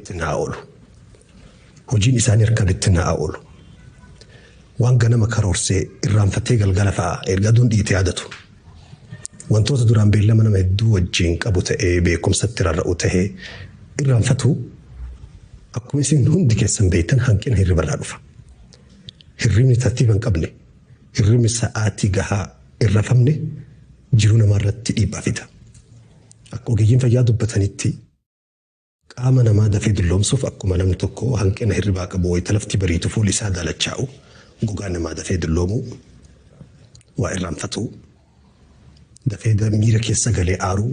bittinnaa'aa oolu. Hojiin isaanii harkaa bittinnaa'aa oolu. Waan ganama karoorsee irraanfatee galgala fa'a erga aduun dhiite yaadatu. Wantoota duraan beellama nama hedduu wajjin qabu ta'ee beekumsatti rarra'u ta'ee irraanfatu akkuma isin hundi keessan beektan hanqina hirribarraa dhufa. Hirribni tartiiba hin qabne, hirribni sa'aatii gahaa hin rafamne jiruu namaa irratti dhiibbaa fida. Akka ogeeyyiin fayyaa dubbatanitti qaama namaa dafee dulloomsuuf akkuma namni tokko hanqina hirribaa qabu wayita lafti bariitu fuulli isaa daalachaa'u, gogaan namaa dafee dulloomuu, waa irraanfatuu, dafee miira keessa galee aaruu,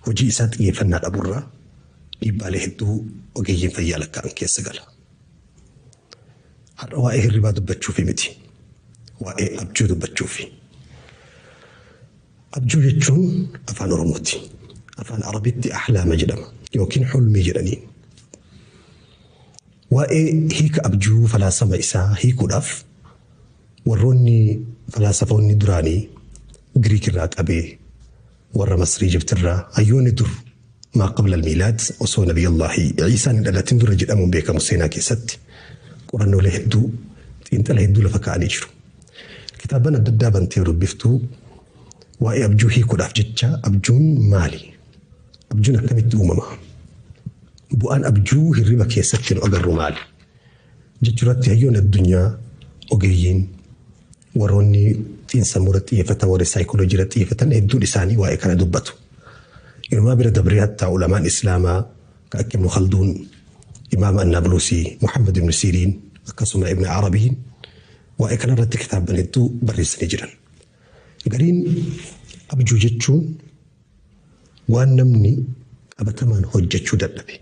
hojii isaa xiyyeeffannaa dhabuurraa dhiibbaalee hedduu ogeeyyiin fayyaa lakkaa'an keessa gala. Har'a waa'ee hirribaa dubbachuufi miti. Waa'ee abjuu dubbachuufi. Abjuu jechuun afaan Oromooti. Afaan Arabitti ahlaama jedhama yookiin hulmii jedhaniin. Waa'ee hiika abjuu falaasama isaa hiikuudhaaf warroonni falaasafoonni duraanii Giriik irraa qabee warra Masrii Ijiptirraa hayyoonni dur maa qabla almiilaad osoo Nabiyallaahi Iisaan hin dhalatin dura jedhamuun beekamu seenaa keessatti qorannoolee hedduu xiinxala hedduu lafa kaa'anii jiru. Kitaabban adda addaa bantee dubbiftuu waa'ee abjuu hiikuudhaaf jecha abjuun maali? Abjuun akkamitti uumama? Bu'aan abjuu hirriba keessatti nu agarru maali? Jechuurratti hayyoonni addunyaa ogeeyyiin warroonni xiinsammuu irratti xiyyeeffatan warri saayikooloojii irratti xiyyeeffatan hedduun isaanii waa'ee kana dubbatu. Inumaa bira dabree hattaa ulamaan Islaamaa ka akka Ibnu Khalduun, Imaama Annabluusii, Muhammad Ibnu Siiriin akkasuma Ibnu Arabiin waa'ee kana irratti kitaabban hedduu barreessanii jiran. Gariin abjuu jechuun waan namni qabatamaan hojjechuu dadhabe,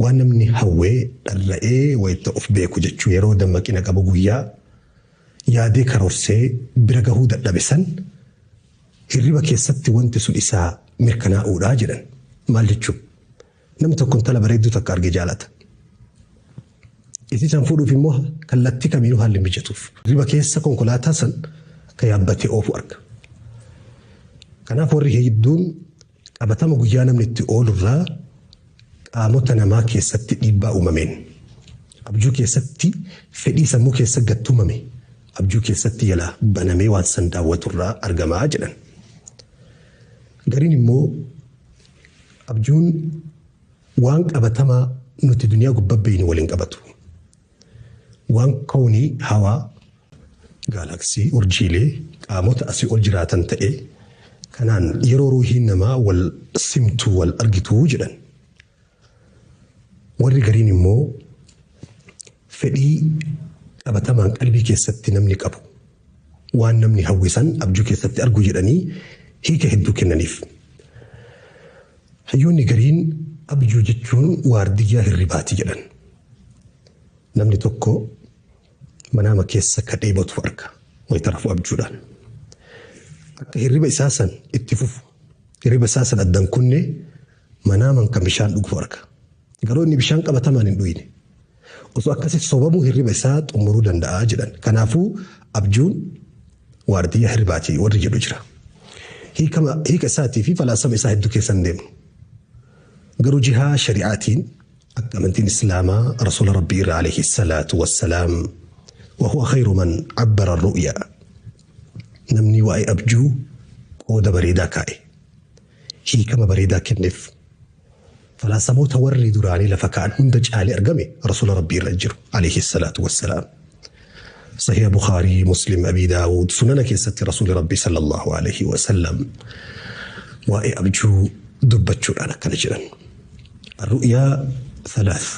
waan namni hawwee dharra'ee wayita of beeku jechuu yeroo dammaqina qabu guyyaa yaadee karoorsee bira gahuu dadhabe san hirriba keessatti wanti sun isaa mirkanaa'uudha jedhan. Maal jechuu? Namni tokko intala bareedduu takka arge jaalata. Isii san fuudhuuf immoo kallattii kamiinuu haalli hin mijatuuf. Hirriba keessa konkolaataa san akka yaabbatee oofu arga. Kanaaf warri hedduun qabatama guyyaa namni itti oolurraa qaamota namaa keessatti dhiibbaa uumameen abjuu keessatti fedhii sammuu keessa gattumame abjuu keessatti jala banamee waan san daawwaturraa argamaa jedhan. Gariin immoo abjuun waan qabatamaa nuti duniyaa gubbaa beeynu waliin qabatu. Waan kownii hawaa gaalaksii urjiilee qaamota asii ol jiraatan ta'e kanaan yeroo ruuhiin namaa wal simtu wal argitu jedhan. Warri gariin immoo fedhii qabatamaan qalbii keessatti namni qabu waan namni hawwisan abjuu keessatti argu jedhanii hiika hedduu kennaniif. Hayyoonni gariin abjuu jechuun waardiyyaa hirribaati jedhan. Namni tokko manaama keessa ka dheebotu arga wayita rafu abjuudhaan. Akka hirriba isaa san itti fufu hirriba isaa san addan kunne manaaman kan bishaan dhugu arga. Garuu inni bishaan qabatamaan hin dhuyne. Osoo akkasitti sobamuu hirriba isaa xumuruu danda'a jedhan. Kanaafuu abjuun waardiyyaa hirribaati warri jedhu jira. Hiika isaatii fi falaasama isaa hedduu keessa hin deemnu. Garuu jihaa shari'aatiin akka amantiin Islaamaa Rasuula Rabbii irraa alayhi salaatu wassalaam wa huwa khayru man abbara ru'ya. Namni waa'ee abjuu qooda bareedaa kaa'e. Hiikama bareedaa kenneef. Falaasamoota warri duraanii lafa kaa'an hunda caalee argame Rasuula Rabbii irra jiru alayhi salaatu wassalaam. Sahiha Bukhaarii, Muslim, Abi Daawud sunana keessatti Rasuulli Rabbii sallallahu alayhi wasallam waa'ee abjuu dubbachuudhaan akkana jedhan. Arru'yaa thalath.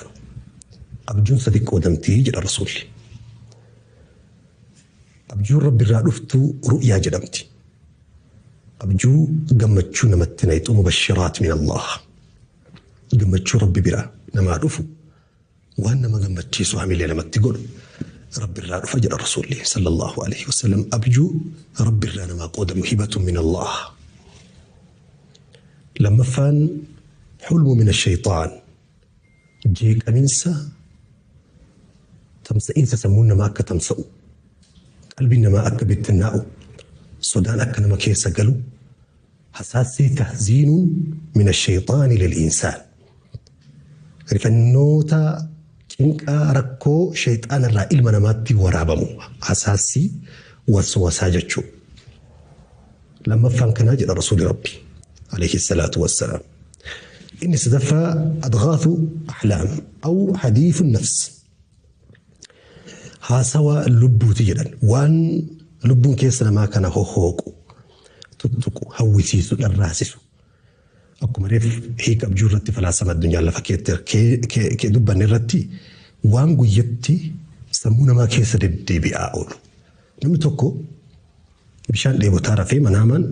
Abjuun sadi qoodamtii jedha Rasuulli. Abjuun Rabbi irraa dhuftu ru'yaa jedhamti. Abjuu gammachuu namatti nayxu mubashiraat min Allah. Gammachuu Rabbi bira namaa dhufu waan nama gammachiisu hamilee namatti godhu Rabbi irraa dhufa jedha Rasuulli sallallahu alaihi wasallam. Abjuu Rabbi irraa namaa qoodamu hibatun min Allah. Lammaffaan hulmu min ashayxaan. Jeeqaminsa tamsa'iinsa sammuun namaa akka tamsa'u qalbiin namaa akka bittinnaa'u sodaan akka nama keessa galu hasaassii tahziinuun min ashayxaani lil insaan. Rifannoota cinqaa rakkoo shayxaana irraa ilma namaatti waraabamu asaassii waswasaa jechuu. Lammaffaan kanaa jedha Rasuulli Rabbi alayhi salaatu wassalaam. Inni sadaffaa adghaathu ahlaam aw hadiithu nafs. Haasawa lubbuuti jedhan waan lubbuun keessa namaa kana hohooqu, tuttuqu, hawwisiisu, dharraasisu. Akkuma reef hiika abjuu irratti falaasama addunyaa lafa keetti dubbanne irratti waan guyyatti sammuu namaa keessa deddeebi'aa oolu. Namni tokko bishaan dheebotaa rafee manaamaan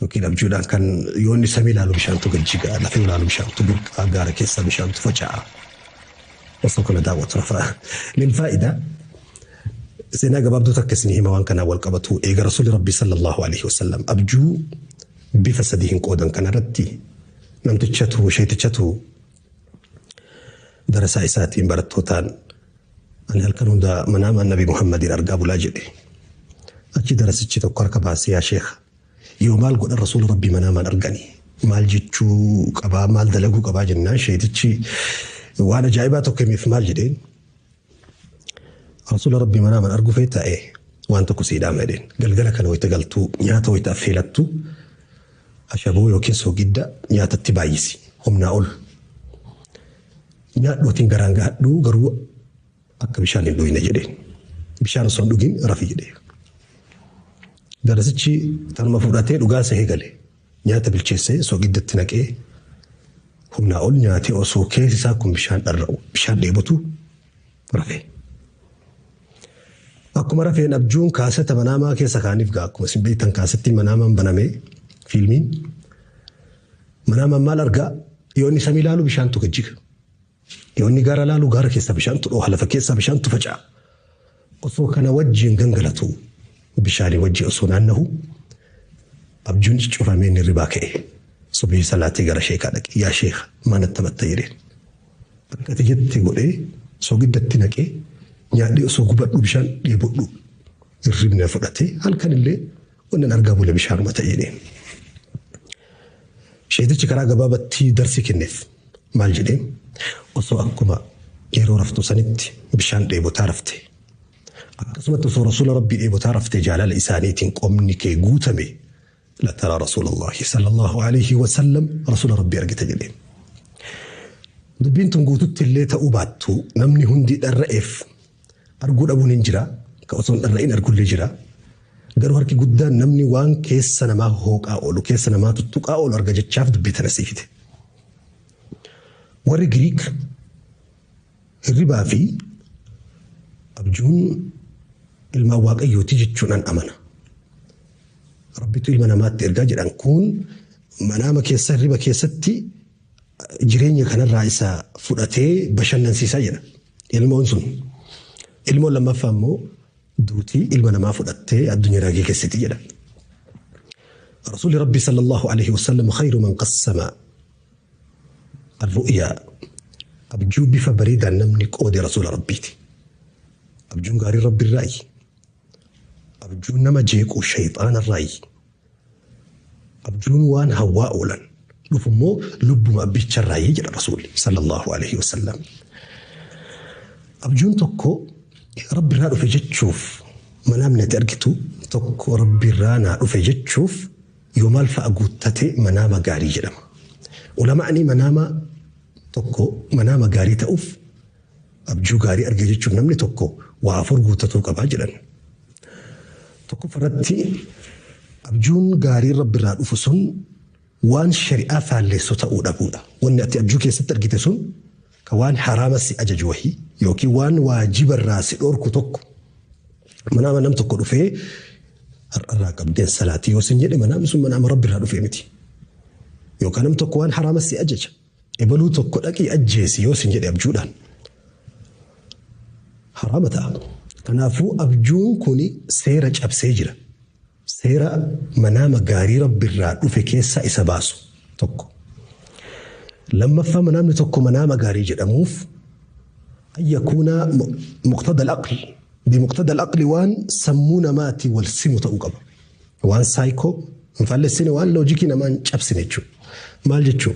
yookiin abjuudhaan kan yoo inni samii ilaalu bishaantu gad jiga, lafa ilaalu bishaantu burqaa, gaara keessaa bishaantu faca'a. Osoo kana daawwatu rafa. Lilfaa'ida seenaa gabaabduu takka isin hima waan kanaan wal qabatu eega Rasuulli Rabbii sallallahu alaihi wasallam abjuu bifa sadii hin qoodan kanarratti namtichatu sheetichatu darasaa isaatiin barattootaan ani halkan hunda manaamaan Nabi Muhammadiin argaa bulaa jedhe. Achi darasichi tokko harka baasee yaa sheekha yoo maal godhan Rasuula Rabbii manaamaan arganii maal jechuu qabaa maal dalaguu qabaa jennaan sheetichi waan ajaa'ibaa tokko himeef maal jedheen Rasuula Rabbii manaamaan arguu fee ta'e waan tokko sii dhaama jedheen galgala kana wayita galtuu nyaata wayita affeelattu ashaboo yookiin soogidda nyaatatti baay'isi humnaa ol nyaadhootiin garaan gahadhuu garuu akka bishaan hin dhuyne jedheen bishaan osoo hin dhugin rafi jedhee. Darasichi tanuma fudhatee dhugaa sahee gale nyaata bilcheessee soogiddatti naqee humnaa ol nyaatee osoo keessi isaa kun bishaan dharra'u bishaan dheebotu rafe. Akkuma rafeen abjuun kaaseta manaamaa keessa kaaniif gaa akkuma isin beektan kaasetti manaamaan banamee fiilmiin manaamaan maal argaa yoo inni samii ilaalu bishaantu gad jiga. Yoo inni gaara ilaalu gaara keessa bishaantu dhooha lafa keessa bishaantu faca'a. Osoo kana wajjin gangalatu bishaanii wajjin osoo naannahu abjuun cufamee inni ribaa ka'e. Subii salaatee gara sheekaa dhaqe. Yaa sheeka maal natti matta jedheen. Akka ati jette godhee sogiddatti naqee nyaadhee osoo gubadhu bishaan dheebodhu hirribni na fudhatee halkan illee wannan argaa bule bishaanuma ta'e jedheen. Sheetichi karaa gabaabatti darsii kenneef maal jedheen osoo akkuma yeroo raftu sanitti bishaan dheebotaa rafte akkasumatti osoo rasuula rabbii dheebotaa rafte jaalala isaaniitiin qomni kee guutame la tara rasuulallahi sallallahu alaihi wasallam rasuula rabbii argite jedheen. Dubbiin tun guututti illee ta'uu baattu namni hundi dharra'eef arguu dhabuun hin jira ka osoo hin dharra'in argullee jira. Garuu harki guddaan namni waan keessa namaa hooqaa oolu keessa namaa tuttuqaa oolu arga jechaaf dubbii tana sii fide. Warri Giriik hirribaa fi abjuun ilmaan waaqayyooti jechuudhaan amana. Rabbitu ilma namaatti ergaa jedhan kun manaama keessa hirriba keessatti jireenya kanarraa isa fudhatee bashannansiisaa jedha. Ilmoon sun. Ilmoon lammaffaa immoo duutii ilma namaa fudhattee addunyaa keessatti jedha. Rasuulli Rabbi sallallahu alaihi wasallam khayru man qassama الرؤيا abjuu bifa bareedaan namni qoode rasuula Rabbiiti. Abjuun gaarii Rabbi irraayi. Abjuun nama jeequ shayxaana irraayi. Abjuun waan hawwaa oolan dhufu immoo lubbuma abbicha irraayi jedha rasuulli sallallahu alaihi wasallam. Abjuun tokko Rabbi irraa dhufe jechuuf manaamni ati argitu tokko Rabbi irraa naa dhufe jechuuf yoo maal fa'a guuttate manaama gaarii jedhama. Ulamaa'ni manaama tokko manaama gaarii ta'uuf abjuu gaarii arge jechuuf namni tokko waa afur guuttatuu qabaa jedhan. Tokkoffaratti abjuun gaarii Rabbi irraa dhufu sun waan shari'aa faalleessu ta'uu dhabuudha. Wanni ati abjuu keessatti argite sun ka waan haraama si ajaju wahii yookiin waan waajiba irraa si dhorku tokko. Manaama nam tokko dhufee har'arraa qabdeen salaatii yoo sin jedhe manaamni sun manaama Rabbi irraa dhufee miti. Yookaan nam tokko waan haraama si ajaja. Ebaluu tokko dhaqii ajjeesi yoo sin jedhe abjuudhaan. Haraama ta'a. Kanaafuu abjuun kun seera cabsee jira. Seera manaama gaarii Rabbi irraa dhufe keessaa isa baasu tokko. Lammaffaa manaamni tokko manaama gaarii jedhamuuf an yakuuna muqtada al-aql bimuqtada al-aqli waan sammuu namaatii wal simu ta'uu qaba. Waan saayikoo hin faallessine waan loojikii namaa hin cabsine jechuudha. Maal jechuu?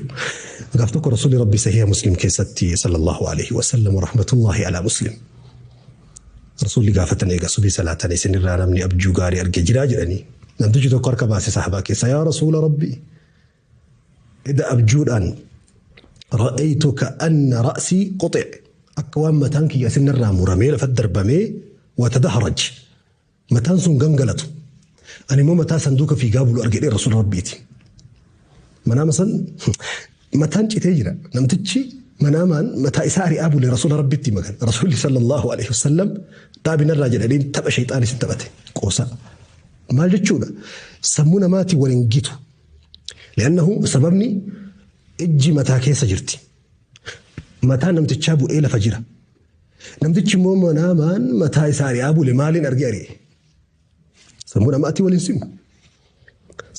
Gaaf tokko Rasuulli Rabbi Sahiha Muslim keessatti sallallahu alaihi wasallam rahmatullahi ala Muslim. Rasuulli gaafatan eega subii salaatan isinirraa namni abjuu gaarii arge jiraa jedhanii. Namtichi tokko harka baase sahabaa keessa yaa Rasuula Rabbi. Eda abjuudhaan ra'aytu ka'anna ra'sii quxic akka waan mataan kiyya isinirraa muramee lafa darbamee watadaharaj mataan sun gangalatu. Ani immoo mataa sanduuqa fiigaa bulu argedhee Rasuula Rabbiiti. Manaama san mataan citee jira. Namtichi manaamaan mataa isaa ari'aa bule Rasuula Rabbitti magan. Rasuulli sallallahu alaihi wasallam dhaabinarraa jedhaniin tapha shayxaanis hin taphate qoosa. Maal jechuudha? Sammuu namaatiin wal hin gitu. Li'annahu sababni ijji mataa keessa jirti. Mataa namtichaa bu'ee lafa jira. Namtichi immoo manaamaan mataa isaa ari'aa bule maaliin argee ari'e? Sammuu namaatiin wal hin simu.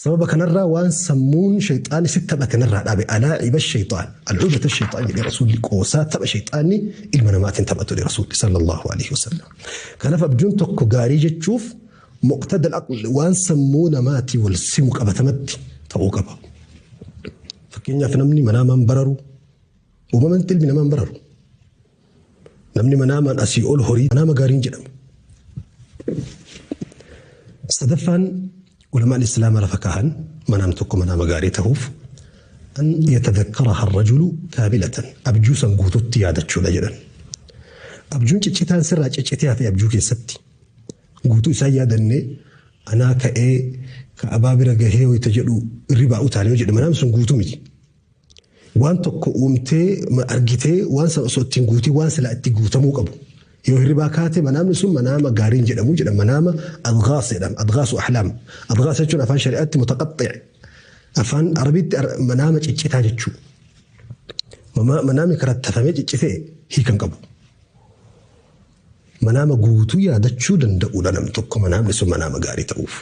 Sababa kanarraa waan sammuun shayxaani sitti taphate narraa dhaabe alaa'iba shayxaan al'uubata shayxaan jedhee Rasuulli qoosaa tapha shayxaanni ilma namaatiin taphatu jedhe Rasuulli sallallahu alaihi wasallam. Kanaaf abjuun tokko gaarii jechuuf muqtada al waan sammuu namaatii wal simu qabatamatti ta'uu qaba. Fakkeenyaaf namni manaamaan bararu uumamatti ilmi namaan bararu. Namni manaamaan asii ol horii manaama gaariin jedhamu. Sadaffaan ulamaan islaamaa lafa kaahan manaam tokko manaama gaarii ta'uuf an yatadakkaraha arrajulu kaamilatan abjuu san guututti yaadachuudha jedhan. Abjuun ciccitaan sirraa ciccitee hafe abjuu keessatti guutuu isaa yaadannee anaa ka'ee ka'abaa bira gahee wayita jedhu irribaa utaalee yoo jedhe manaamni sun guutuu miti. Waan tokko uumtee argitee waan sana osoo ittiin guutii waan silaa itti guutamuu qabu. Yoo hirribaa kaate manaamni sun manaama gaariin jedhamu jedhama. Manaama adghaas jedhama. Adghaasu ahlaam. Adghaas jechuun afaan shari'aatti mutaqaxxi. Afaan arabiitti manaama ciccitaa jechuudha. Manaamni karattafamee ciccitee hiikan qabu. Manaama guutuu yaadachuu danda'uudha namni tokko manaamni sun manaama gaarii ta'uuf.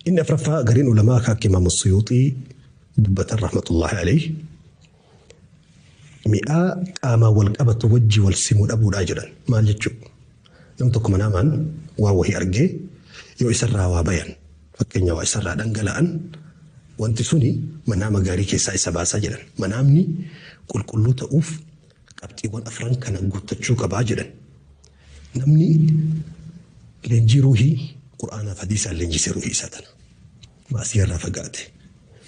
Inni afraffaa gariin ulamaa akka Imaam Suyuuxii dubbatan rahmatullahi alayhi mi'aa qaamaan wal qabatu wajji wal simuu dhabuudhaa jedhan. Maal jechuudha? Nam tokko manaamaan waan wahii argee yoo isarraa waa bayan fakkeenya waa isarraa dhangala'an wanti suni manaama gaarii keessaa isa baasaa jedhan. Manaamni qulqulluu ta'uuf qabxiiwwan afran kana guuttachuu qabaa jedhan. Namni leenjii ruuhii Qur'aanaaf hadiisaan leenjisee ruuhii isaa tana. Maasii irraa fagaate.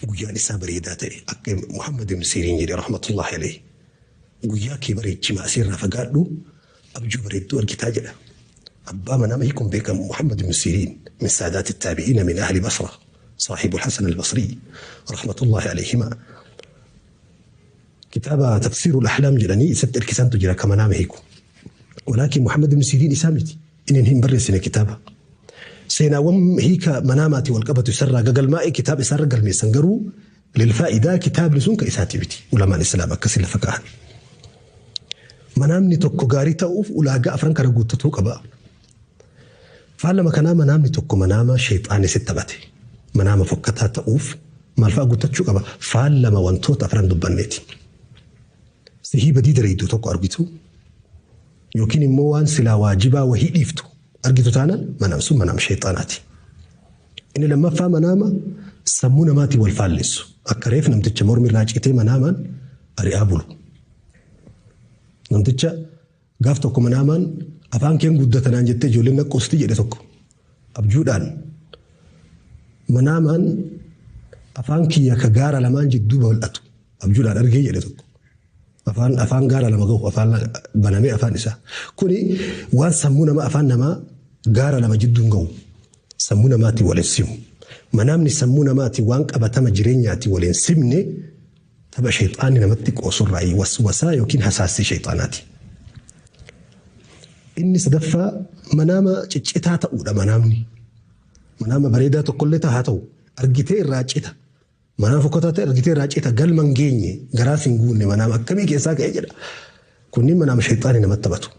Guyyaan isaa bareedaa ta'e akka Muhammad ibn Siriin jedhe rahmatullahi alayhi. Guyyaa kee bareechi maasii irraa fagaadhu abjuu bareedduu argitaa jedha. Abbaa manaama hiikuun beekamu Muhammad ibn Siriin min saadaati taabi'iina min ahli Basra صاحب الحسن البصري رحمة الله عليهما. كتاب تفسير الأحلام جلني ست إركسان تجرى كما نام هيكو. ولكن محمد بن سيرين إسامتي إن هم برسنا كتابة سيناوم هيك مناماتي والقبة سرى قال ماء كتاب سرى قال ميسنقرو للفائدة كتاب لسونك إساتي بتي علماء الإسلام أكسل فكاهن منامني tokko gaarii ta'uuf ulaagaa afran kana guuttatuu qaba. Faallama kanaa manaamni tokko manaama sheexaanni sitti taphate. Manaama fokkataa ta'uuf maal fa'a guuttachuu qaba? Faallama wantoota afran dubbanneeti. Sihii badii dareedduu tokko argitu yookiin immoo waan silaa waajibaa wahii dhiiftu argitu taanaan manaam sun manaam sheexaanaati. Inni lammaffaa manaama sammuu namaatiin wal faallessu. Akka reef namticha mormi irraa citee manaamaan ari'aa bulu. Namticha gaaf tokko manaamaan afaan keen guddatanaan jettee ijoolleen naqqoosti jedhe tokko abjuudhaan manaamaan afaan kiyya ka gaara lamaan jidduu bal'atu abjuudhaan argee jedhe tokko. Afaan gaara lama gahu afaan banamee afaan isaa. Kuni waan sammuu namaa afaan namaa gaara lama jidduun gahu sammuu namaatiin wal hin simu. Manaamni sammuu namaatiin waan qabatama jireenyaatiin wal hin simne tapha sheexaanni namatti qoosurraa waswasaa yookiin hasaasii sheexaanaati. Inni sadaffaa manaama ciccitaa ta'uudha manaamni. Manaama bareedaa tokkollee haa ta'u argitee irraa cita. Manaama fokkataa ta'e argitee irraa cita galma hin geenye garaas hin guunne manaama akkamii keessaa ka'ee jedha. Kunniin manaama sheexaanni namatti taphatu.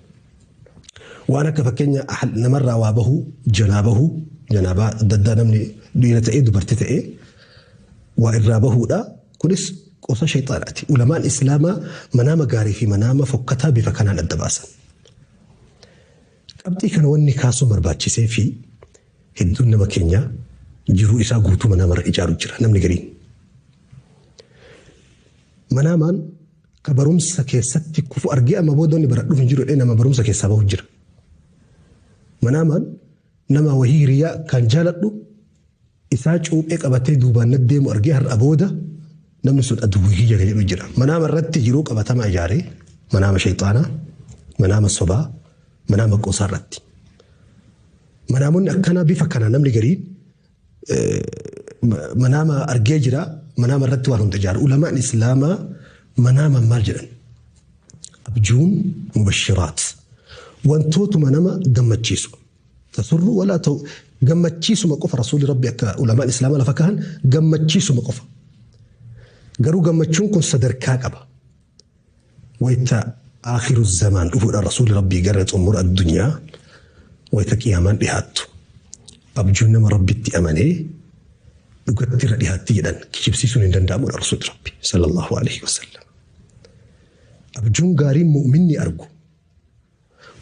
Waan akka fakkeenya namarraa waa bahuu, jalaa bahuu, janaabaa adda addaa namni dhiira ta'ee dubartii ta'ee waa irraa bahuudha. Kunis qosa sheexaanaati. Ulamaan islaamaa manaama gaarii fi manaama fokkataa bifa kanaan adda baasan. Qabxii kana wanni kaasuun barbaachisee fi hedduun nama keenyaa jiruu isaa guutuu manaamarra ijaaru jira namni gariin. Manaamaan ka barumsa keessatti kufu argee amma booda inni baradhuuf hin jiru jedhee nama barumsa keessaa bahu jira. Manaamaan nama wahii hiriyaa kan jaaladhu isaa cuuphee qabatee duubaan natti deemu argee har'a booda namni sun aduwwii kiyya kan jedhu jira. Manaama irratti jiruu qabatamaa ijaaree manaama shayxaanaa, manaama sobaa, manaama qoosaa irratti. Manaamonni akkanaa bifa kanaa namni gariin manaama argee jira, manaama irratti waan hunda ijaaru. Ulamaan Islaamaa manaama maal jedhan? Abjuun mubashiraat. Wantootuma nama gammachiisu. Tasurru walaa ta'u gammachiisuma qofa Rasuulli Rabbi akka ulamaan Islaamaa lafa kahan gammachiisuma qofa. Garuu gammachuun kun sadarkaa qaba. Wayita aakhiru zamaan dhufuudhaan Rasuulli Rabbii gara xumura addunyaa wayita qiyaamaan dhihaattu. Abjuun nama Rabbitti amanee dhugatti irra dhihaatti jedhan kijibsiisuun hin danda'amudha Rasuulli Rabbi sallallahu alaihi wasallam. Abjuun gaariin mu'minni argu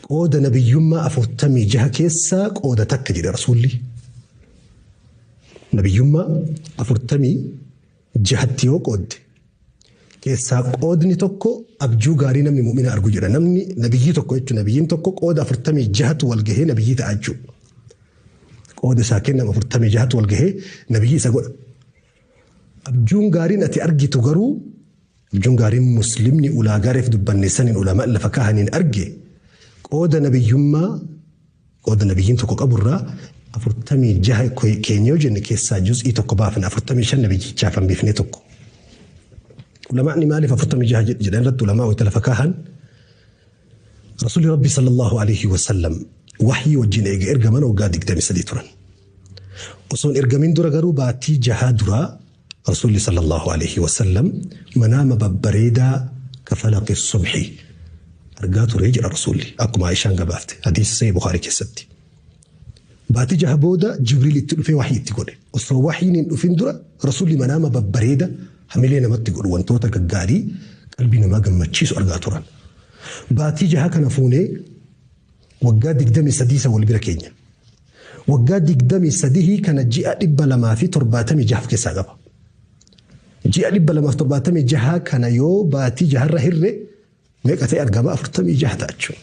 qooda nabiyyummaa 46 keessaa qooda takka jedhe Rasuulli. Nabiyyummaa 46tti yoo qoodde keessaa qoodni tokko abjuu gaarii namni mu'mina argu jedha. Namni nabiyyii tokko jechuun nabiyyiin tokko qooda 46tu wal gahee nabiyyii ta'a jechuudha. Qooda isaa kennama 46tu wal gahee nabiyyii isa godha. Abjuun gaariin ati argitu garuu abjuun gaariin muslimni ulaagaa reef dubbanne saniin ulamaan lafa kaahaniin arge qooda nabiyyummaa qooda nabiyyiin tokko qaburraa 46 keenya yoo jenne keessaa juz'ii tokko baafna 45 nabiyyichaaf hambifne tokko. Ulamaanni maaliif 46 jedhan irratti ulamaa wayita lafa kaahan Rasuulli Rabbi sallallahu alaihi wasallam wahyii wajjin eega ergaman waggaa 23 turan. Osoo hin ergamin dura garuu baatii jahaa duraa Rasuulli sallallahu alaihi wasallam manaama babbareedaa ka falaqi subhi argaa ture jedha Rasuulli akkuma Aishaan gabaafte hadiisa Sahih Bukhaarii keessatti. Baatii jaha booda Jibriil itti dhufee wahyii itti godhe. Osoo wahyiin hin dhufin dura Rasuulli manaama babbareeda hamilee namatti godhu wantoota gaggaarii qalbii namaa gammachiisu argaa turan. Baatii jaha kana fuunee waggaa 23 isa wal bira keenya. Waggaa 23 kana ji'a 276 of keessaa qaba. Ji'a 276 kana yoo baatii jaharra hirre meeqa ta'e argama? 46 ta'a jechuudha.